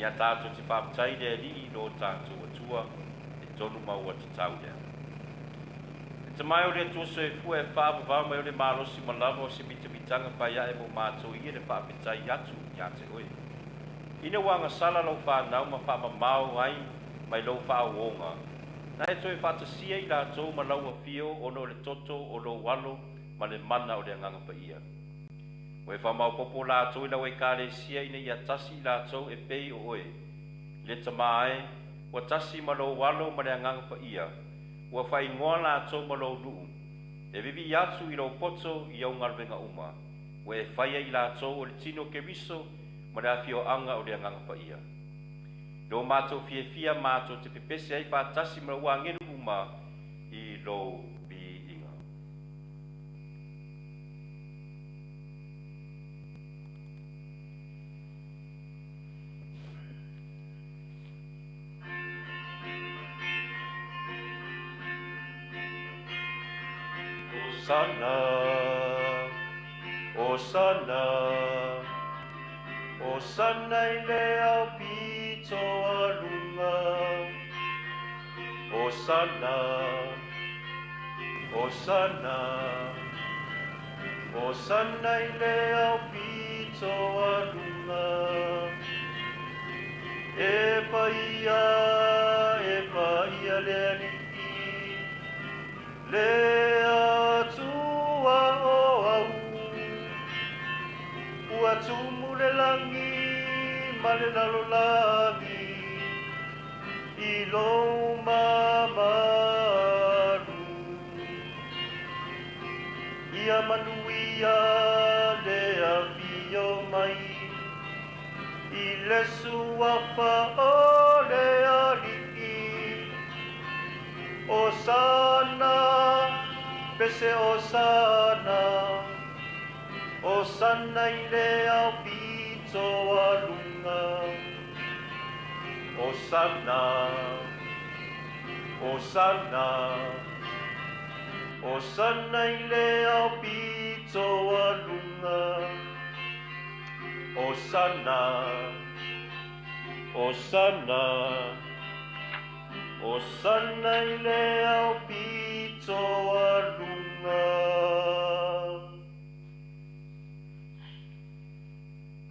Speaker 2: Ia tātou te whāpatai le Alii lo tātou atua, e tonu maua te tau lea. E te mai o le Atua soifua e whaavavau mai o le malosi ma lava o se mitamitanga whai ae mo mātou ia le whaapetai atu ia te oe. Ina ua agasala lou fanau ma faamamao ai mai lou faauoga. Na e toe faatasia i latou ma lau afio ona o le toto o lou alo ma le mana o le agaga paia. Ua e faamaopopo latou i lau ekalesia ina ia tasi i latou e pei o oe. Le tamā e, ua tasi ma lou alo ma le agaga paia. Ua faaigoa latou ma lou nuu. E vivii atu i lou poto i au galuega uma. Ua e faia i latou o le tino Keriso ma le afioaga o le agaga paia. Lo mātou fiafia mātou te pepese ai faatasi ma lau agelu uma i lou viiga. Hosanna.
Speaker 1: Osana, Osana i le au pito alunga. Osana, Osana, Osana i le au pito alunga. E paia le alii, le atua o au. Ua tumu le langi ma le lalolagi, i lou mamalu. Ia manuia le afio mai, i le suafa o le alii. Osana, pese Osana, Osana i le au pito alunga. Osana, Osana, Osana i le au pito alunga. Osana, Osana, Osana i le au pito alunga.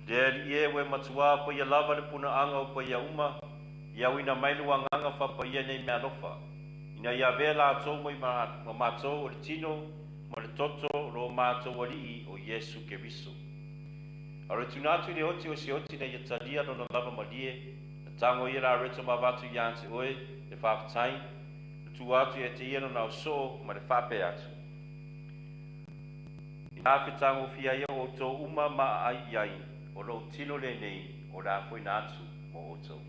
Speaker 1: Le alii e ue matua paia lava le punaaga o paia uma, ia uina mai le uagaga faapaia nei mea alofa, ina ia avea latou mai ma matou o le tino ma le toto o lo matou alii o Iesu Keriso. A o le tuna atu i le oti o se oti na ia talia lona lava malie, na tago ia la reto ma avatu ia te oe le faafetai, na tua atu ia te ia lona ausoo ma le faapea atu. Ina fetagofia ia outou uma ma aai i ai, o lou tino lenei o le afoina atu mo outou.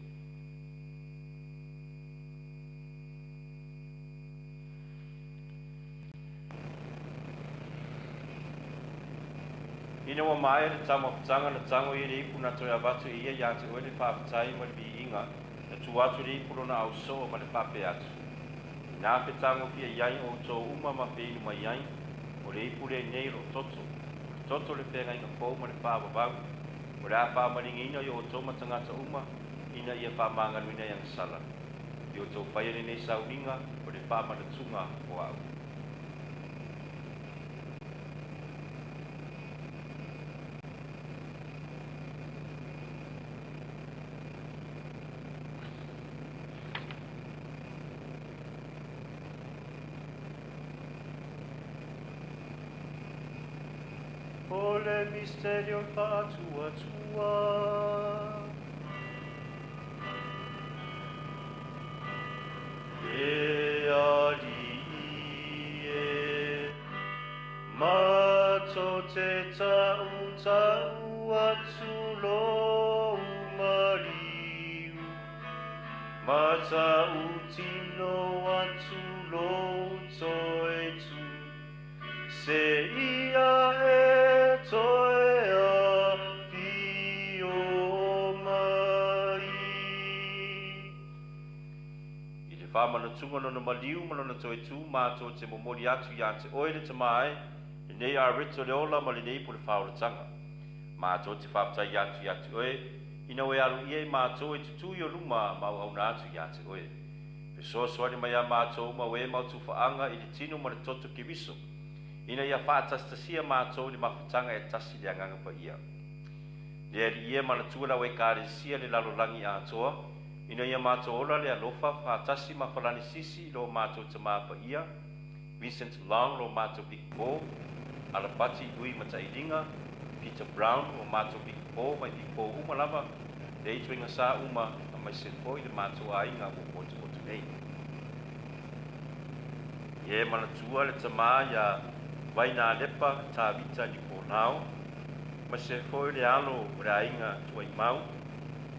Speaker 1: Ina ua maea le taumafataga na tago ia le ipu na toe avatu e ia ia te oe le faafetai ma le viiga, na tua atu le ipu lona ausoo ma le faapea atu. Ina fetagofia i ai outou uma ma feinu mai ai, o le ipu lenei o lou toto, o le toto le feagaiga fou ma le faavavau, o le a faamaligiina i outou ma tagata uma, ina ia faamagaluina i agasala. I outou faia lenei sauniga o le faamanatuga o au.
Speaker 3: O le misterio faatuatua.
Speaker 1: E alii e, matou te tautau atu lou maliu, matautino atu lou toetu, se ia e toe afio mai. I le faamanatuga lona maliu ma lona toetu matou te momoli atu ia te oe le tamā e, lenei areto le ola ma lenei po le faaolataga. Matou te faafetai atu ia te oe, ina ua e alu ia i matou e tutū i o luma ma auauna atu ia te oe. Fesoasoani mai a matou ma ue mautufaaga i le tino ma le toto Keriso, ina ia faatasitasia matou i le mafutaga e tasi le agaga paia. Le alii e manatua lau ekalesia le lalolagi atoa, ina ia matou ola le alofa faatasi ma Falani Sisi lo matou tamā paia, Vincent Long lo matou Big Paul, Alapati Lui Matailiga, Peter Brown o matou Big Paul mai Big Paul uma lava, le ituaiga sa uma aemaise foi le matou aiga ua potopoto nei. Ia e manatua le tamā ia Vainalepa Tavita Nikolao, ma se foi le alo o le aiga Tuaimau,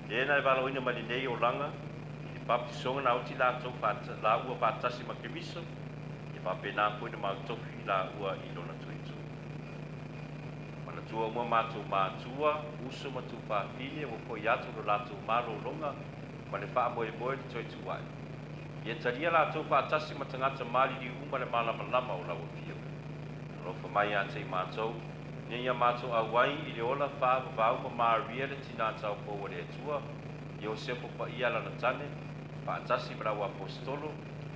Speaker 1: le na e valaauina mai lenei olaga i le papatisoga na oti latou laua faatasi ma Keriso, ia faapena foi na mautofi laua i lona toetu. Manatua uma matou matua, uso ma tuufafine ua fo'i atu lo latou malologa ma le faamoemoe le toetua'i. Ia talia latou faatasi ma tagata maliliu uma le malamalama o lau afio. Alofa mai ia te i matou,
Speaker 2: Ina ia matou auai i le ola faavavau ma Maria le tinā taupou a le Atua, Iosepo paia lana tane, faatasi ma le auaposetolo,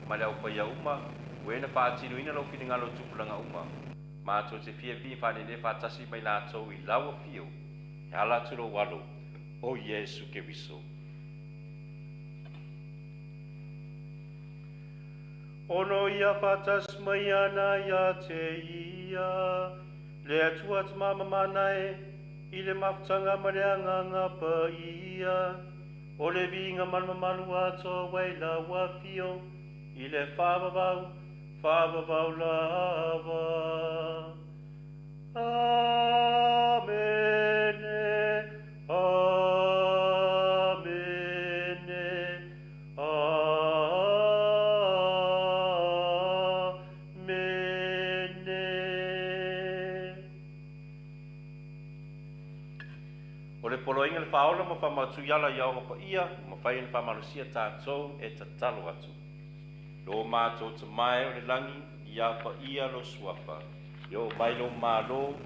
Speaker 2: ma le aupaia uma, o e na faatinoina lou finagalo i tupulaga uma, matou te fia vivii faaneenee faatasi ma i latou i lau afio, e ala atu i lou Alo, o Iesu Keriso.
Speaker 1: Ono ia faatasi mai ana ia te ia, le Atua Tama mamana e, i le mafutaga ma le Agaga Paia, o le viiga ma le mamalu atoa i lau afio, i le faavavau, faavavau lava. Amene, Amene, Amene.
Speaker 2: O le poloaiga le Faaola ma faamautu i ala i aoga paia, ua mafai ona faamalosia tatou e tatalo atu. Lo matou Tama e o le lagi, ia paia lou suafa, ia oo mai lou Malo,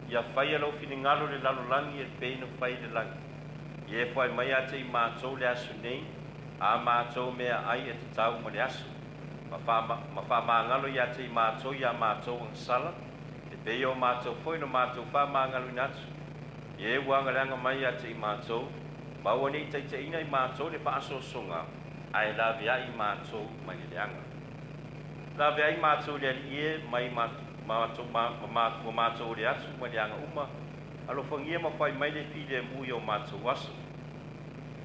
Speaker 2: ia faia lou finagalo i le lalolagi e pei ona fai i le lagi. Ia e foai mai ia te i matou le aso nei, a matou meaai e tatau mo le aso, ma faamagalo ia te i matou i a matou agasala, e pei o matou foi na matou faamagaloina atu i e ua agaleaga mai ia te i matou, ma aua ne i taitaiina i matou i le faasoasoga, ae laveai i matou mai le leaga. Laveai matou e le Alii e mai matou ma matou o le atu ma leaga uma, alofagia ma fai mai le filemu i o matou aso.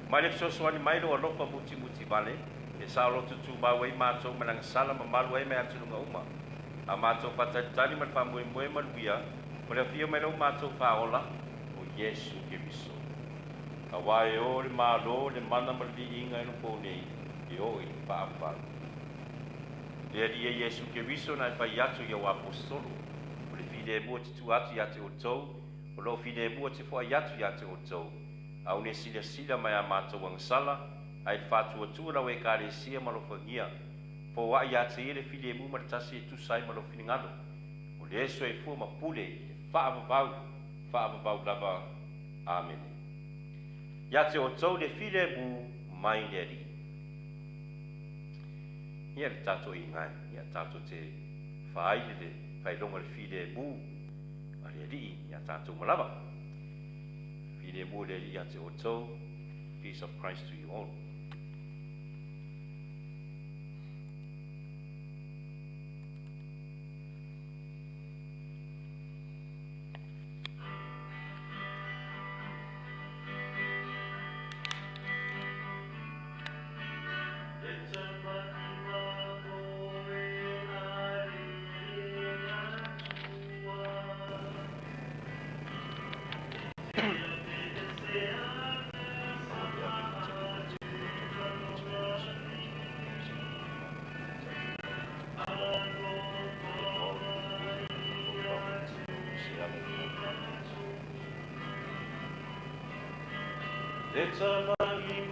Speaker 2: Mai le fesoasoani mai lou alofa mutimuti vale, e saoloto tumau ai matou mai le agasala ma malu ai mai atunuga uma. A matou faatalitali ma le faamoemoe manuia, o le afio mai lou matou Faaola, o Iesu Keriso. Auā e o le Malo, le mana ma le viiga i loko nei, e oo i le faavavau. Le Alii e Iesu Keriso na e fai atu i au aposetolo, o le filemu ou te tuu atu ia te outou, o lou filemu ou te foai atu ia te outou, aua ne i silasila mai a matou agasala, ae i le faatuatua lau Ekalesia ma alofagia, foai ia te ia le filemu ma le tasi e tusa ai ma lou finagalo, o le soifua ma pule i le faavavau, faavavau lava. Amene. Ia te outou le filemu mai le Alii. Ia le tatou iga e, ia tatou te faaili le faailoga o le filemu a le Alii ia tatou uma lava. Filemu o le Alii ia te outou. Peace of Christ to you all.
Speaker 1: E tamaʻi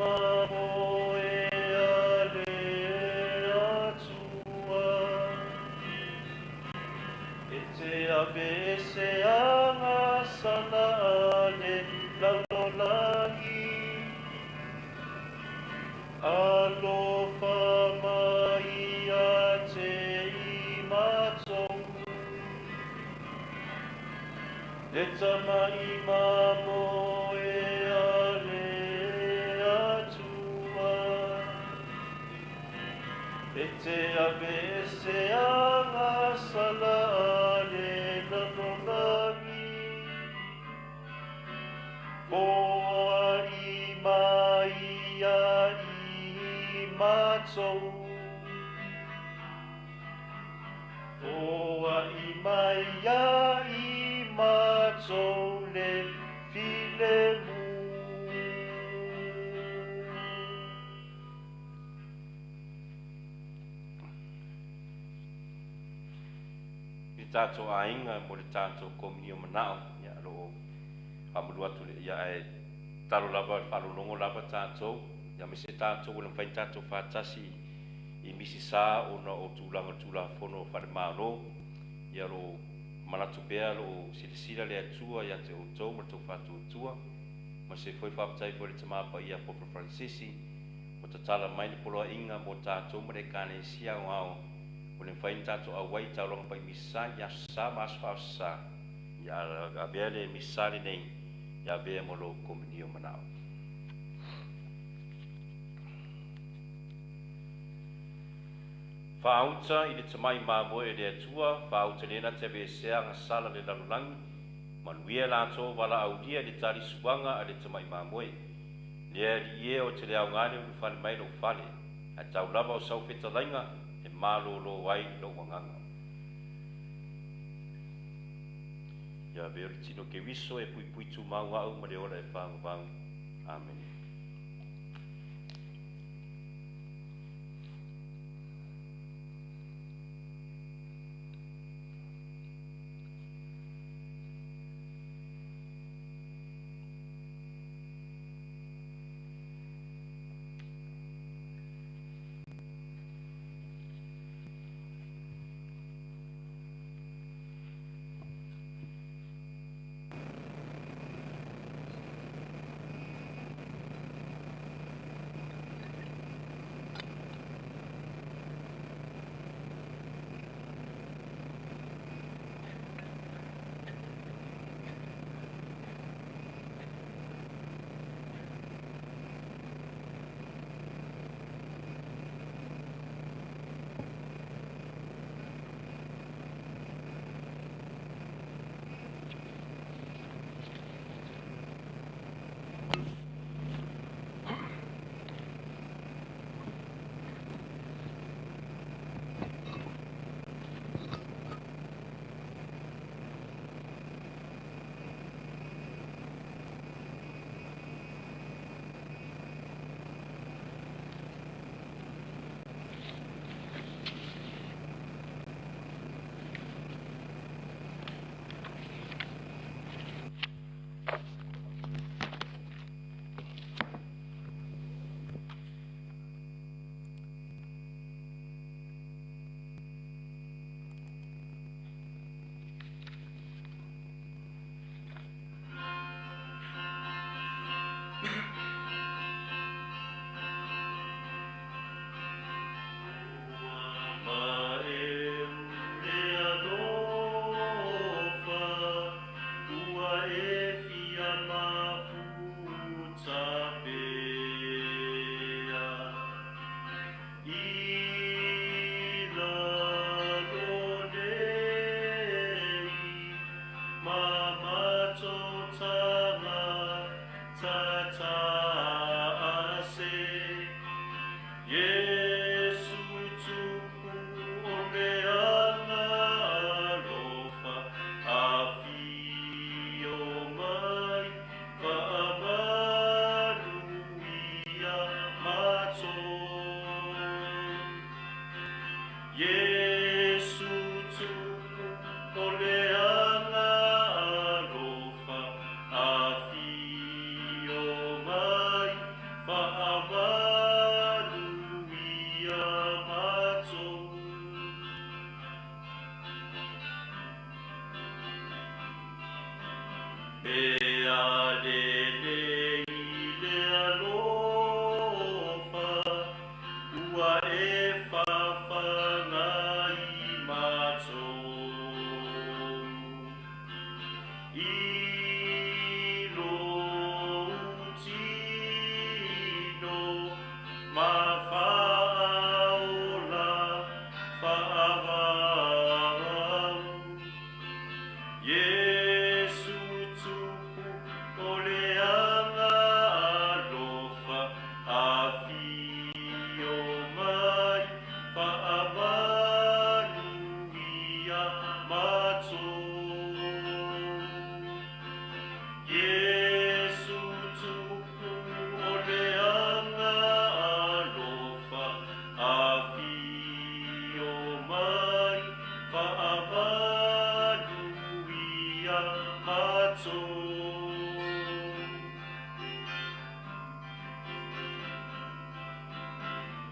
Speaker 1: e a le Atua, e te aveeseaga sala a le lalolagi. Alofa mai ia te i matou. Le tamaʻi mamoe a le Atua, e te aveeseaga sala a le lalolagi. Alofa mai ia te i matou. Le tamaʻi mamoe a le Atua, e te aveeseaga sala a le lalolagi. Foai mai ia i matou. Foai mai ia i matou le filemu.
Speaker 2: I le tatou aiga mo le tatou komunio manao, ia o lo o faamalu atu le ia ae tatalo lava faalologo lava tatou, ia aemaise tatou ua le mafai ona tatou faatasi i Misisa ona o tulaga o le Tulafono Faale-Malo, ia o lo o Manatu pea loo silasila le Atua ia te outou ma le tou faatuatua, ma se foi faafetai foi i le Tama Paia Popa Fransisi ua tatala mai le poloaiga mo tatou ma le Ekalesia aoao ua le mafai ona tatou auai i taulaga pai Misa i Aso Sa ma Aso Faaoso Sa, ia avea le Misa lenei ia avea mo lou komunio manao. Faauta i le tamai mamoe e le Atua, faauta le na te aveesea agasala le lalolagi, manuia latou valaaulia i le talisuaga a le tamai mamoe. Le Alii e, ou te le aoga le ulufale mai lou fale, ae tau lava o sau fetalaiga e malōlō ai lou agaga. Ia avea o le tino Keriso e puipui tumau au ma le ola e faguvau. Amene.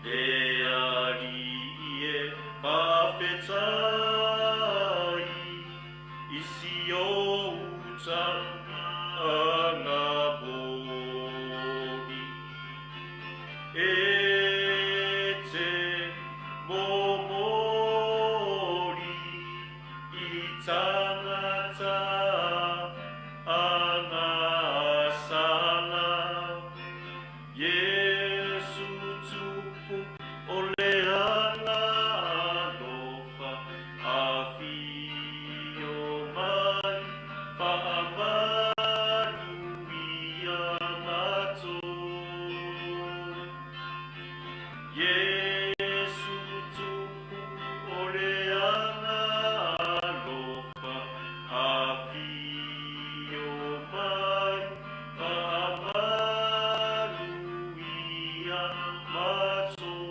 Speaker 1: Le Alii e faafetai i Sa moni e te momori i tangata angasala. Yesu tupu o le anga alofa, afio mai whaamanuia mātou. Yesu tupu o le anga alofa, afio mai whaamanuia mātou.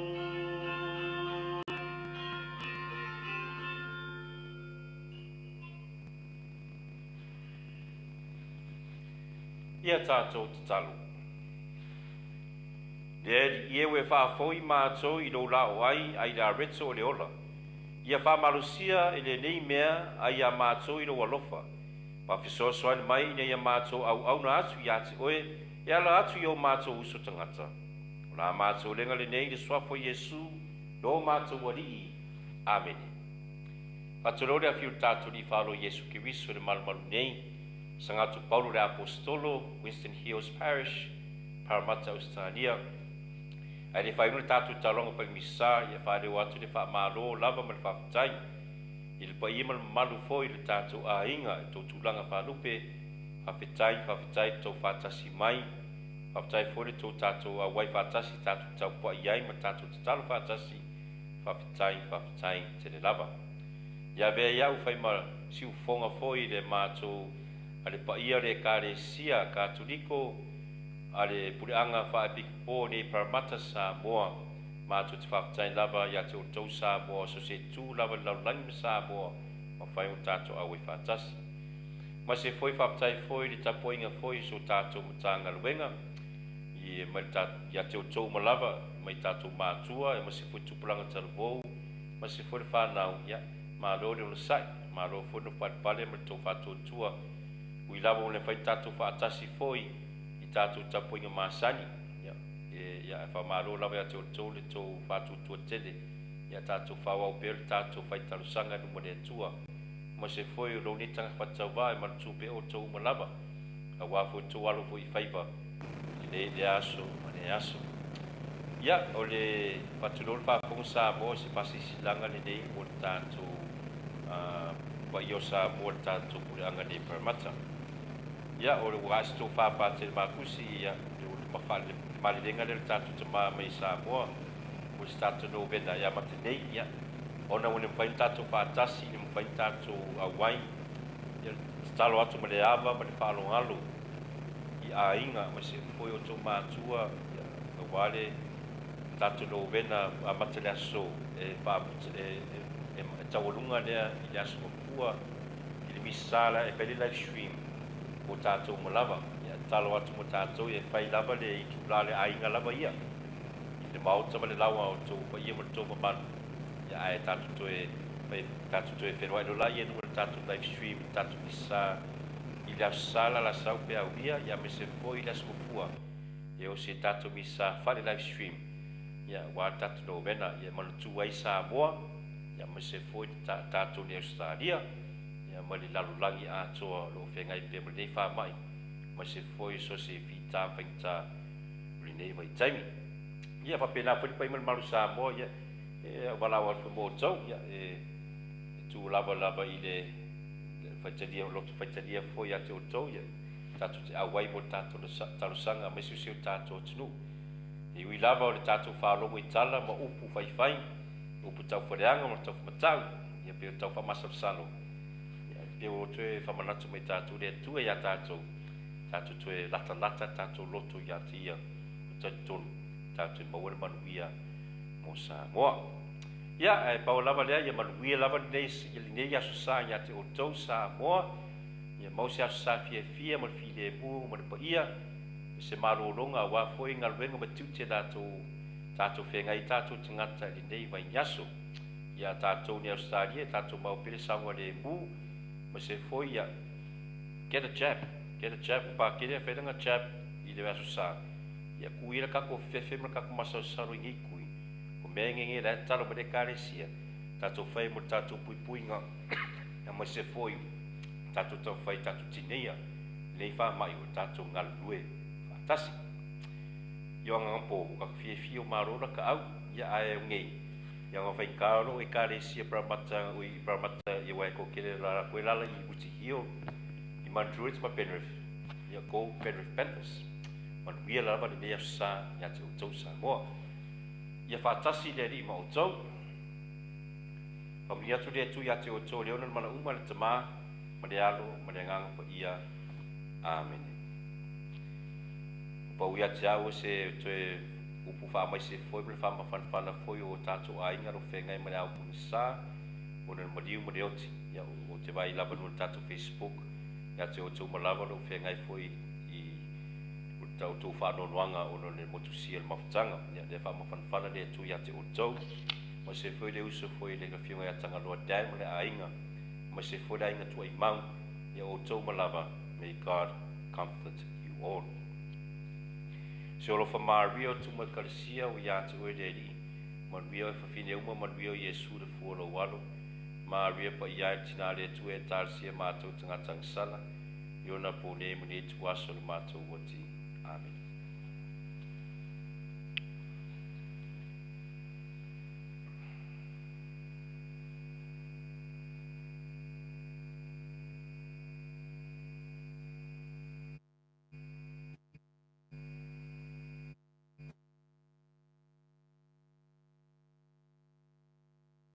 Speaker 2: Ia tātou tatalo. Le ali i ewe whaafoi mātou i lou lao ai, ai la retso o le ola. Ia whaamalusia e le nei mea ai a mātou i lou alofa. Ma fesoasoani mai ina ia mātou au auna atu ia te oe, e ala atu i o mātou uso tangata. O la mātou lenga le nei le suafo Iesu, lo mātou alii. Amene. Whatoro le awhiu tātou ni whalo Iesu Keriso le malumalu nei, Sangatu Paulo le Apostolo, Winston Hills Parish, Parramatta, Australia. Ai le whainga le tātou taronga pai misa, ia whaereo atu le whaamalo, lava ma le whaafetai. I le paia ma le mamalu foi le tātou āinga, e tō tūlanga whālupe, whaafetai, whaafetai tō whātasi mai, whaafetai foi le tō tātou auai whātasi, tātou taupai ai ma tātou tatalo whātasi, whaafetai, whaafetai te le lava. Ia vea iau whai ma siufonga foi le mātou a le paia le Ekalesia Katoliko, a le puleanga whaepikupo nei Parramatta Samoa. Mātou te whaafetai lava ia te o tau Samoa, so se tū lava le lalulangi ma Samoa, ma whai o tātou awe whaatasi. Ma se foi whaafetai foi le tapoinga foi so tātou matanga luenga, i mai ta, ia te o tau malava, mai tātou mātua, e ma se foi tupulanga talavou, ma se foi le whanau, ia, mā lō le ona sai, mā lō foi no whalepale ma le tau whaatuatua, ui lava o le whai tātou whaatasi foi i tātou tapoinga māsani. Ia, e, ia, e whamāro lava ia te o tau le tau whaatuatua tele, ia tātou whawau pēr le tātou whai talusanga numa le atua. Ma se foi o launetanga whatauwā e maratupe o tau umalava, a wā foi tau alo foi i whaiva, i le le aso, ma le aso. Ia, o le whatulolo whaafonga Samoa, se whasisilanga le nei o le tātou, pa i o Samoa le tātou puleanga nei Parramatta. Ia, o le wā tō whāpā te makusi, ia, le o le mawha, le marirenga le tātou te maa mai Samoa, o se tātou no vena, ia mate nei, ia, ona o le mwhain tātou whātasi, le mwhain tātou awai, ia, te talo atu ma le ava, ma le whaalongalo, i āinga, ma se foi o tō mātua, ia, ka wale, tātou no vena, a mate le aso, e wha, e, e, e, e taualunga lea, i le aso mapua, i le misala, e whai le live stream, o tātou malava, ia talo atu mo tātou, e whai lava le i tū la le āinga lava ia. I le maota ma le lawa o tō pa ia ma le tō mamanu. Ia ae tātou toe, whai, tātou toe whenua ilo la ia nunga le tātou live stream, le tātou misa, i le sala la sau pe au ia, ia me se foi le aso mapua. E o se tātou misa whale live stream. Ia wā tātou no vena, ia manutu ai Samoa, ia me se foi tātou ni Australia, ia ma le lalulangi atoa lo whengai pe ma nei wha mai, ma se foi so se whita whaingta o le nei vai taimi. Ia whapena whai pai ma le malu Samoa, ia, e walawa alfa mō tau, ia, e, e tū lava lava i le, le whaitalia, loto whaitalia foi a te o tau, ia, tātou te awai mo tātou le talusanga, mai susi o tātou tunu. E ui lava o le tātou whālogo i tala ma upu whaiwhai, upu tau whareanga ma tau whamatau, ia pe o tau whamasalosalo. Ia, pe o toe whamanatu mai tātou le atua ia tātou, tātou toe lata lata, tātou loto ia te ia, o tau tonu, tātou maua le manuia mo Samoa. Ia, e pau lava lea, ia manuia lava nei, ia nei aso sa ia te o tau Samoa, ia mau se aso sa fia fia, ma le file mu, ma le paia, se marolonga wā foi ngā luenga ma tute tātou, tātou whengai, tātou te ngata i nei vai nyaso. Ia tātou ni Australia, tātou mau pere sangwa le mu, ma se foi ia, Get a jab, get a jab, ua pakele a fai lana jab i le Aso Sa, ia ku ia le tatou fefe ma le tatou masalosalo i nei kui, o mea e ngenge la e tatalo mai le Ekalesia, tatou fai mo le tatou puipuiga, aemaise foi tatou taumafai tatou tineia lenei faamai o le tatou galulue faatasi. Ia o agaga po, ua tatou fiafia ua malo lata au, ia ae o nei, ia ona faigata o lou Ekalesia Parramatta, ui i Parramatta ia aua e toatele la latou e alaala i Rooty Hill, i Mount Druitt ma Penrith, ia go Penrith Panthers. Manuia lava lenei Aso Sa ia te outou Samoa. Ia faatasi le Alii ma outou. Faamanuia atu le Atua ia te outou le ona le mana uma le Tama ma le Alo ma le Agaga Paia. Amene. Ua pau ia te au se toe upu faamaise foi ma le faamafanafana foi o tatou aiga lo feagai ma le ao pogisa ona le maliu ma le oti. Ia o te vaai lava nu le tatou Facebook ia te outou ma lava lo feagai foi i o le tatou faanoanoaga ona o le motusia o le mafutaga. Ia lea faamafanafana le Atua ia te outou. Ma se foi le uso foi le afioga ia Tagaloa Dan ma le aiga, ma se foi le aiga Tuaimau, ia outou ma lava. May God comfort you all. Se alofa Maria o tuma Ekalesia o ia te oe le Alii, manuia o e fafine uma, manuia o Iesu le fua o lou alo. Maria paia e le tina le Atua e talosia matou tagata agasala, i ona po nei ma nei ituaso o le matou oti. Amene.